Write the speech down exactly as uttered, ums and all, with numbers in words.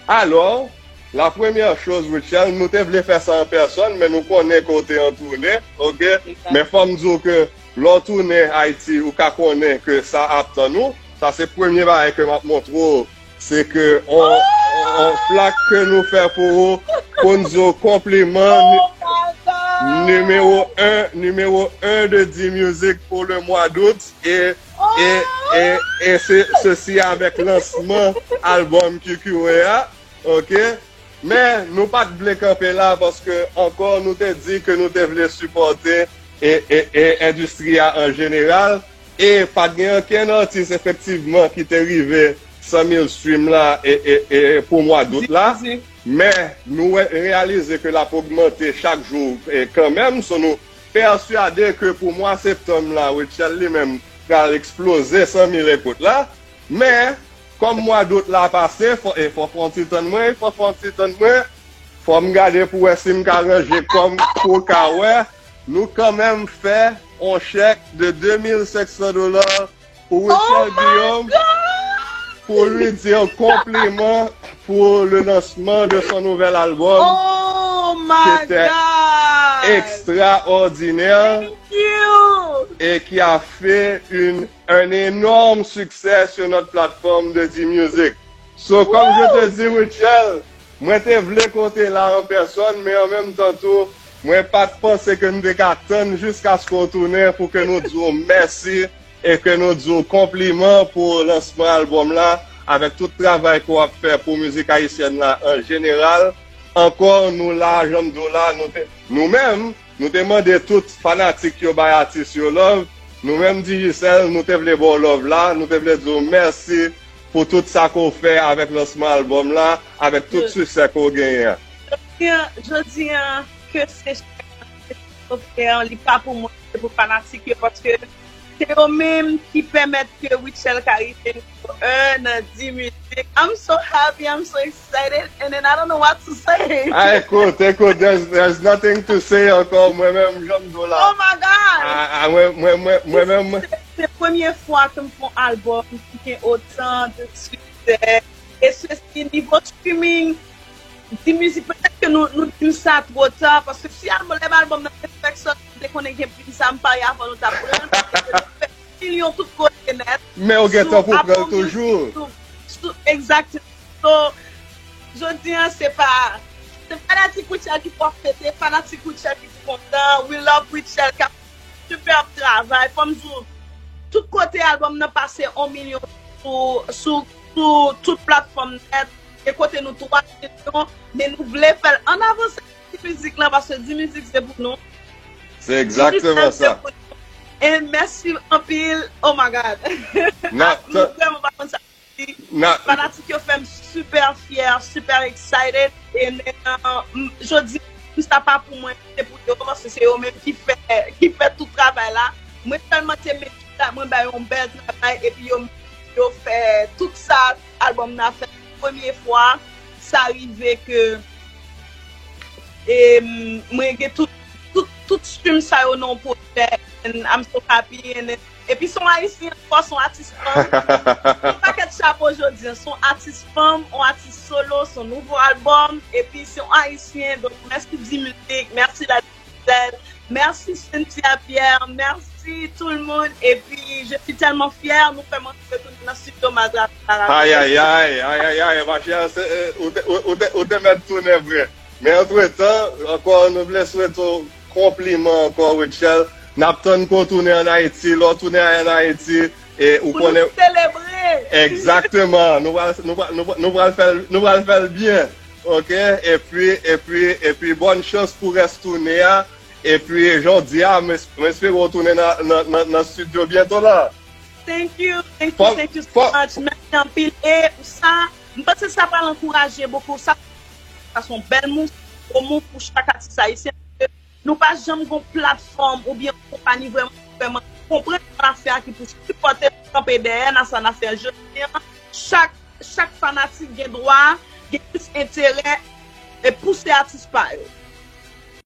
Alò, la premyè choz, Rutshelle, nou te vle fè sa an pèsòn, men nou konnen ke w te an toune, oke? Men fò m di w ke lè w tounen Ayiti, ou ka konnen ke sa ap tann ou. Sa se premye bagay ke m ap montre w, se ke on, on plak ke nou fè pou ou, pou n di w konpliman, nimewo en, nimewo en de D-Music pou le mwa dout, e, e, e, e se, sesi avèk lansman albòm Q Q A a, oke? Men, nou pa t vle kanpe la, paske ankò nou te di ke nou te vle sipòte e, e, e endistri a an jeneral, e pa t gen okenn atis efektivman ki te rive san mil stream la e, e, e pou mwa dout la. Men, nou wè, reyalize ke l ap ogmante chak jou, e, kanmenm, so nou pèswade ke pou mwa septanm la, Rutshelle li menm pral eksploze san mil ekout la. Men, kòm mwa dout la pase, fò, e fò fè yon ti tann mwen, fò fè yon ti tann mwen. Fò m gade pou wè si m ka ranje kò m pou w ka wè. Nou kanmenm fè yon chèk de de mil senk san dola pou Rutshelle Guillaume, pou lui dire compliment pour le lancement de son nouvel album, qui était extraordinaire et qui a fait une, un énorme succès sur notre plateforme de D-Music. So, comme je te dis, Rutshelle, mwen te vle ke w te la an pèsòn, men an menm tan tou, mwen pa t panse ke n te ka tann jiskaske w tounen pou ke nou di w mèsi e ke nou di w konpliman pou lansman albòm la, avèk tout travay ke w ap fè pou mizik ayisyèn la an jeneral. Ankò, nou la, jan m di w la, nou te, nou menm, nou te mande tout fanatik yo bay atis yo love. Nou menm, Digicel, nou te vle ba w love la, nou te vle di w mèsi pou tout sa ke w fè avèk lansman albòm la, avèk tout siksè ke w genyen an. Jodi an, jodi an, ke se chak an, li pa pou mwen, se pou fanatik yo, paske se yo menm ki pèmèt ke Rutshelle ka rive nimewo en nan D-Music. I'm so happy, I'm so excited, and then I don't know what to say. Ah, écoute, écoute, there's, there's nothing to say encore. Mwen menm, jan m di w la. Oh my God! Ah, ah, mwen, mwen, mwen, mwen menm. Se, se premye fwa ke m fè yon albòm ki gen otan de siksè. E sesi, nivo streaming, D-Music, petèt ke nou, nou di m sa twò ta, paske si albòm, lè albòm nan te fèk sòti, m te konnen gen pri sa, m parye avè w, nou t ap pran l, paske se te fè milyon tout kote nèt. Men ou gentan pou pran l toujou. Sou, egzakteman. So, jodi an, se pa, se fanatik Rutshelle ki pou ap fete, fanatik Rutshelle ki pou kontan, We Love Rutshelle k ap super travay. Fò m di w, tout kote albòm nan pase yon milyon sou, sou, sou tout platfòm nèt. E kote nou twa milyon, men nou vle fè l an avanse. D-Music lan, paske D-Music se pou nou. Se egzakteman sa. E mèsi anpil. Oh my God. Mwen vrèman pa konn sa. Fanatik yo fè m super fyè, super excited. E men, jodi, sa pa pou mwen, se pou yo, paske se yo menm ki fè, ki fè tout travay la. Mwen sèlman te met tout sa, mwen bay yon bèl travay, epi yo, yo fè tout sa, albòm nan fè premye fwa, sa rive ke, e, mwen gen tout, tout, tout stream sa yo nan yon pwojè, and I'm so happy, and epi se yon ayisyen ankò, se yon atis fanm. Yon pakèt chapo jodi an, se yon atis fanm, yon atis solo, se yon nouvo albòm, epi se yon ayisyen, donk mèsi D-Music, mèsi la Gisèle, mèsi Cynthia Pierre, mèsi tout le monde, epi je suis tellement fière, nou fè m antre retounen nan studio Madrazo. Ay, ay, ay, ay, ay, ay, ma chère, se, e, ou te, ou, ou te, ou te mèt tounen vre. Men antretan, ankò, nou vle swete w konpliman ankò, Rutshelle. N ap tann ke w tounen ann Ayiti. Lè w tounen ann Ayiti, e ou konnen. Pou nou selebre. Egzakteman. Nou pral, nou pral, nou pral, nou pral fè l, nou pral fè l byen. Oke? Epi, epi, epi, bòn chans pou rès toune a. Epi, jan w di a, m es-, m espere w tounen nan, nan, nan, nan studio byento la. Thank you, thank you, thank you so much. Mèsi anpil. E sa, m panse sa pral ankouraje bokou. Sa, sa se yon bèl mouv, gwo mouv pou chak atis ayisyen. Nou pa janm gon platfòm oubyen yon konpayi vrèman, vrèman konprann sa n ap fè a ki pou sipòte nou, kanpe dèyè n a sa n ap fè a. Jodi an, chak, chak fanatik gen dwa, gen plis enterè e pouse atis pa yo.